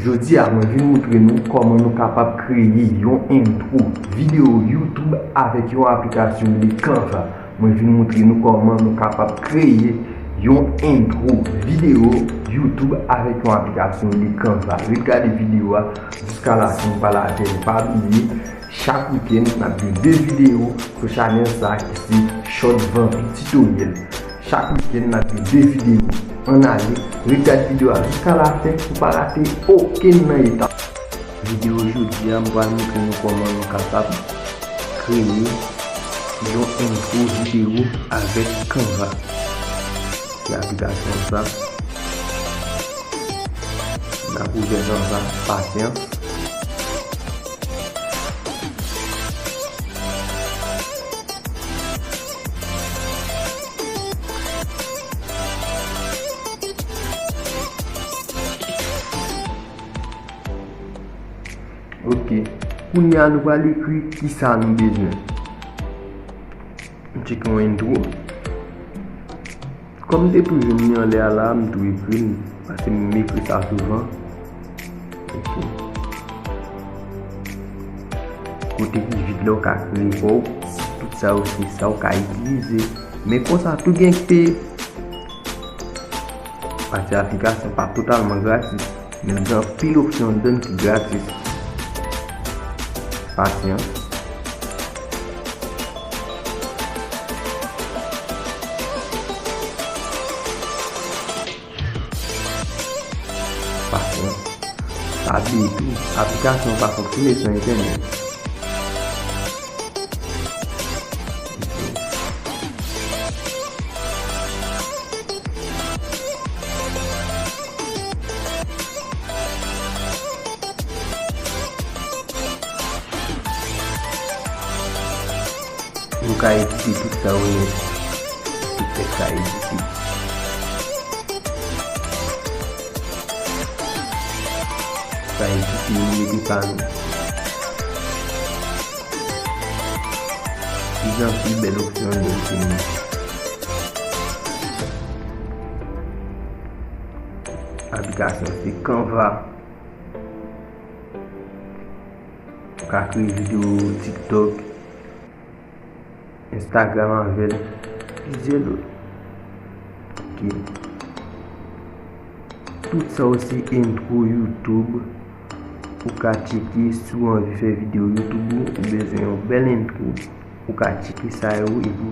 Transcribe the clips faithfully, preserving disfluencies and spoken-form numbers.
Jodi a, mwen vin moutre nou kòman nou kapab kreye yon entwo videyo YouTube avèk yon aplikasyon rele Canva. Mwen vin moutre nou kòman nou kapab kreye yon entwo videyo YouTube avèk yon aplikasyon rele Canva. Ret gade videyo a jiska lafen, m pral avè nou. Pa bliye, chak wikenn, n ap gen de videyo sou chanèl sa a ki se Short Vanpi Tutorial. Chak wikenn, n ap gen de videyo. Ann ale, ret gade videyo a jiska lafen pou pa rate okenn nan etap. Videyo jodi a, m pral montre nou kòman nou kapab kreye yon entwo videyo avèk Canva. Se aplikasyon sa. N ap ouvè Canva, pasyans. Ok. Kounye a nou pral ekri kisa nou bezwen. M tcheke yon entwo. Kòm m te tou jwenn li anlè a la, m tou ekri l, paske m ekri sa souvan. Ok. Kote ki vid la ou ka kreye pa w, tout sa yo se sa ou ka itilize. Men konsa, tou gen ki peye. Pati aplikasyon pa totalman gratis, men gen anpil opsyon anndan ki gratis. Pasyans. Pasyans. Pa bliye tou, aplikasyon pa fonksyone san entènèt. Nou ka edite tout sa yo nèt. Tout tèks ka edite. Sa edite, nou mete pa nou. Pi jan pi bèl opsyon nou mete nou. Aplikasyon se Canva. Ou ka kreye videyo TikTok, Instagram avè l, plizyè lòt. Ok. Tout sa yo se entwo YouTube. Ou ka tcheke si w anvi fè videyo YouTube ou, ou bezwen yon bèl entwo. Ou ka tcheke sa yo epi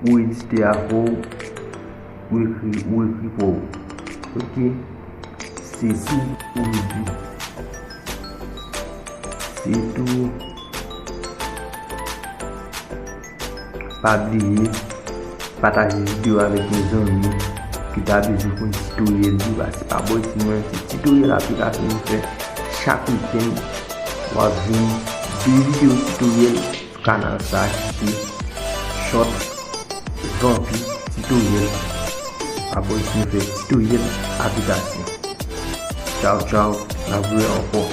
ou edite afè w, ou ekri, ou ekri pa w. Ok. Se tou pou jodi. Se tou. Pa bliye pataje videyo avèk yon zanmi ki ta bezwen konn titoryèl tou, paske pa bò isit mwen, se titoryèl aplikasyon nou fè chak wikenn. W ap jwenn de videyo titoryèl sou kanal sa a ki se Short Vanpi Titoryèl. Pa bò isit nou fè titoryèl aplikasyon. Tchaw, tchaw, n ap wè ankò.